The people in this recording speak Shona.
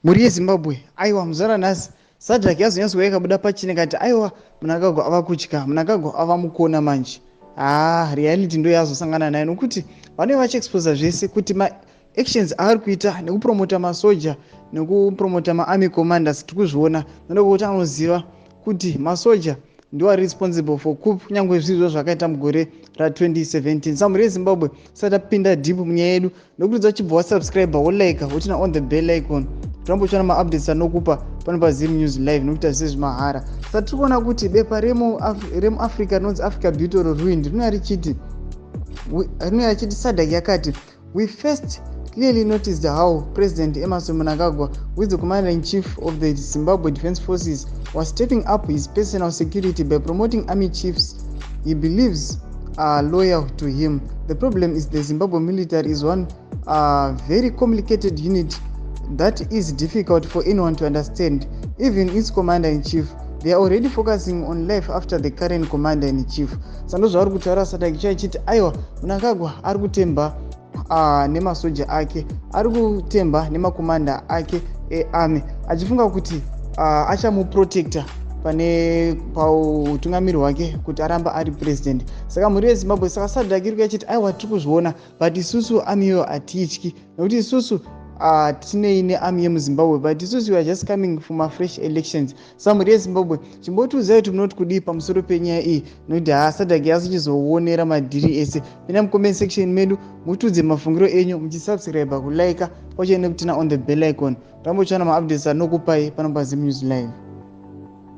Mhuri yeZimbabwe, aiwa, muzvara nhasi SADC yazonyatsokuya ikabuda pachine kati aiwa, Mnangagwa ava kutya, Mnangagwa ava mukona manje. Haa, reality ndo yazosangana nayo, nokuti vanenge vachiexposa zvese kuti maactions aari kuita nekupromota masoja, nekupromota maarmy commanders, tiri kuzviona noda kuti anoziva kuti masoja ndiwo ari responsible for coup, kunyange zvirizvo zvakaita mugore ra2017. Sa mhuri yeZimbabwe, sati tapinda deep munyaya yedu, nokuti uchibva wasubscribe, wolike, woturn on the bell icon, tirambochiona maupdates anokupa pano paZim News Live, nokuita zvese zvimahara. Sa tiri kuona kuti bepa remuAfrica rinonzi Africa Beauty or Ruined rinouya richiti SADC yakati, "We first clearly noticed how President Emmerson Mnangagwa, who is the commander-in-chief of the Zimbabwe Defense Forces, was stepping up his personal security by promoting army chiefs he believes are loyal to him. The problem is the Zimbabwe military is one very complicated unit that is difficult for anyone to understand, even its commander-in-chief. They are already focusing on life after the current commander-in-chief." Sando zvavari kutaura SADC chaichiti aiwa, Mnangagwa ari kutemba nemasoja ake, ari kutemba nemakomanda ake earmy, achifunga kuti achamuprotecta pane pautungamiri hwake kuti aramba ari president. Saka mhuri yeZimbabwe, saka SADC iri kuyachiti aiwa, tiri kuzviona, but isusu army iyoyo hatiityi, nekuti isusu tinei nearmy yemuZimbabwe? But isusu we are just coming for mafresh elections. Sa mhuri yeZimbabwe, chimbotiudzai kuti munoti kudii pamusoro penyaya iyi, nokuti haa, SADC yasichizoonera madhiri ese. Pinda mucomment section medu, mutiudze mafungiro enyu, muchisubscribe, kulike, pacho nekuturn on the bell icon, tambochiwana maupdates anokupai pano paZim News Live.